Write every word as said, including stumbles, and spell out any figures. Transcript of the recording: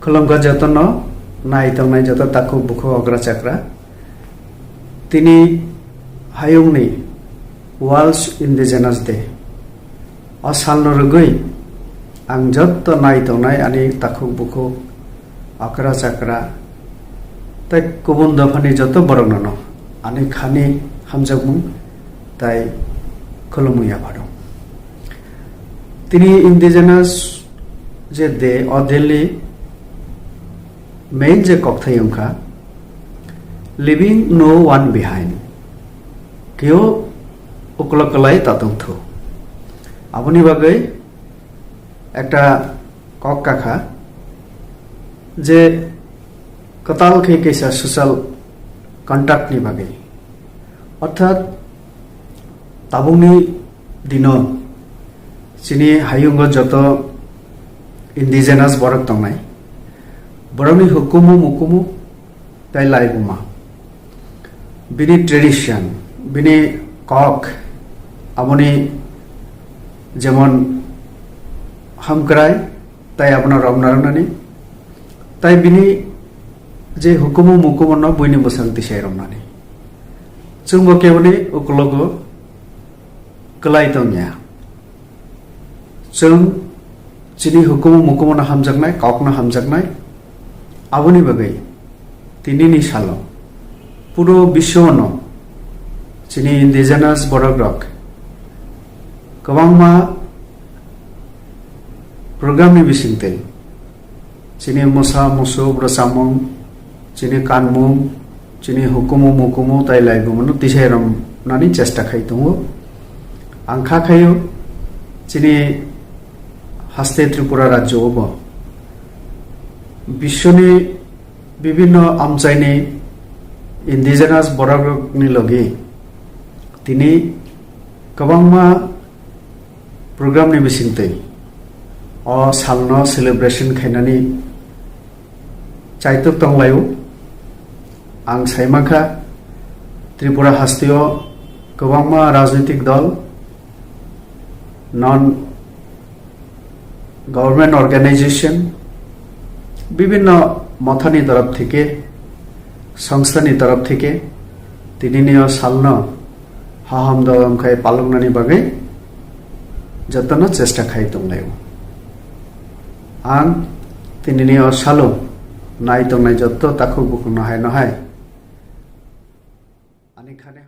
Khulumkha jotono, nai tongnai joto takhuk bukhuk okra chakra. Tini hayungni World Indigenous Day. O salno rwgwi ang joto nai tongnai ani takhuk bukhuk, okra chakra tei kubun dophani joto borokno no ani khani hamjakmung tei khulumung yapharo. Tini Indigenous je day, o daily main je kokthai wngkha, "Leaving no one behind." Keo uklo kwlai ta tongthu. Aboni bagwi ekta kok kakha je kwtal khe kaisa social contract ni bagwi. Orthat tabukni dino chini hayungo joto indigenous borok tongnai, borokni hukumu mukumu tei laibuma, bini tradition, bini kok, aboni jemon hamkrai tei abono romna rwnani, tei bini je hukumu mukumu no buini bwsang tisai romnani. Chwngbo keboni ukulogo kwlai tongya. Chwng chini hukumu mukumu no hamjaknai, kokno hamjaknai. Aboni bagwi tinini salo puro biswano chini indigenous borok rok kwbangma program ni bisingtwi chini mosa musuk rwchapmung, chini kanmung, chini hukumu mukumu tei laibumano tisai romnani chesta khai tongo. Ang kha khaio chini haste Tripura rajyo bo biswni bibinno amchaini indigenous borok rokni logi tini kwbangma program ni bisingtwi o salno celebration khainani chaitok tonglaio. Ang saimankha Tripura hasteo kwbangma rajnitik dol, non government organization, bibinno mothani torop theke, songstha ni torop theke tinini o salno haham doham khai paloknani bagwi jotono chesta khai tonglaio. Ang tinini o salo nai tongnai joto takhuk bukhukno hai no hai ani khani